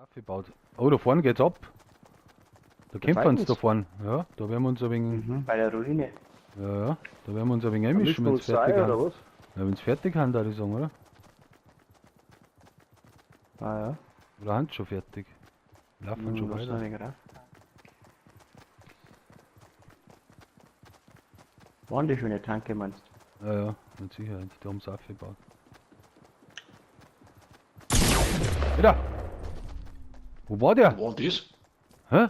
Aufgebaut. Oh, da vorne geht's ab. Da kämpfen uns Fightens. da vorne. Ja, da werden wir uns ein wenig. Mhm, bei der Ruine. Ja, ja, da werden wir uns ein wenig einmischen, Mischen wenn's uns zwei, fertig oder haben. was? Ja, wenn's fertig haben, da ich sagen, oder? Ah ja. Oder haben sie schon fertig? Laufen schon Lass weiter. noch ein wenig rauf. Waren die schöne Tanke, meinst du? Ja, ja, mit Sicherheit. Die haben's aufgebaut. Wieder! Wo war der? Wo war denn das? Hä?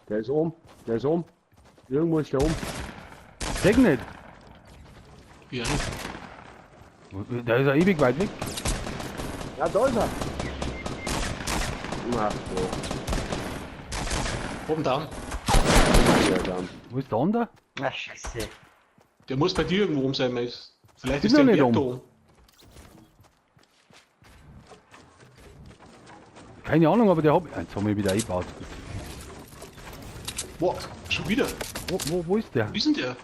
Der ist oben. Der ist oben. Irgendwo ist der oben. Seh nicht. Ja, nicht. Der ist ja ewig weit weg. Ja, da ist er. Ach so. Oben down. Ja, dann. Wo ist der andere? Ach, scheiße. Der muss bei dir irgendwo oben sein, Mais. Vielleicht Bin ist der noch im nicht Berg da oben. oben. Keine Ahnung, aber der hat. Jetzt haben wir wieder eingebaut. Boah, schon wieder. Wo ist der? Wie ist denn der?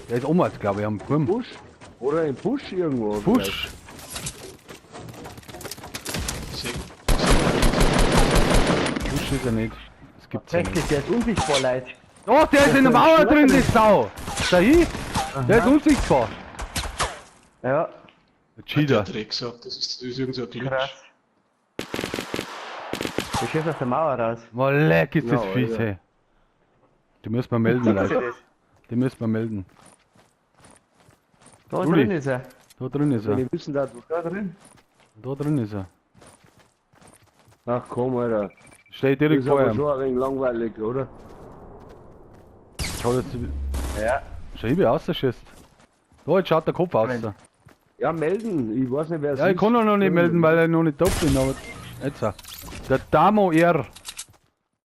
Der ist oben, glaube ich, am Turm. Busch. Oder im Busch irgendwo. Busch. Seh- Busch ist er nicht. Das gibt's ja nicht. Tatsächlich, der ist unsichtbar, Leute. Doch, der ist in der Mauer drin, die Sau! Da hin? Der ist unsichtbar. Ja, Cheater. Der Drecksack, das ist irgend so ein Glitch. krass. Der schießt aus der Mauer raus. Boah, leck ist das Ja, fies, Alter. hey. Die müssen wir melden, Siehst du Leute. das? Die müssen wir melden. Da Rudi. drin ist er. Da drin ist Wenn er. ich wissen darf. Da drin. Da drin ist er. Ach komm, Alter. Steht Das direkt ist vor aber ihm. schon ein wenig langweilig, oder? Schau jetzt. Ja. Schau, wie rausschießt. Da, jetzt schaut der Kopf aus. Ja, melden. Ich weiß nicht, wer es Ja, ist. ich kann ihn noch nicht melden, weil ich noch nicht da bin, aber jetzt. Der Damo R.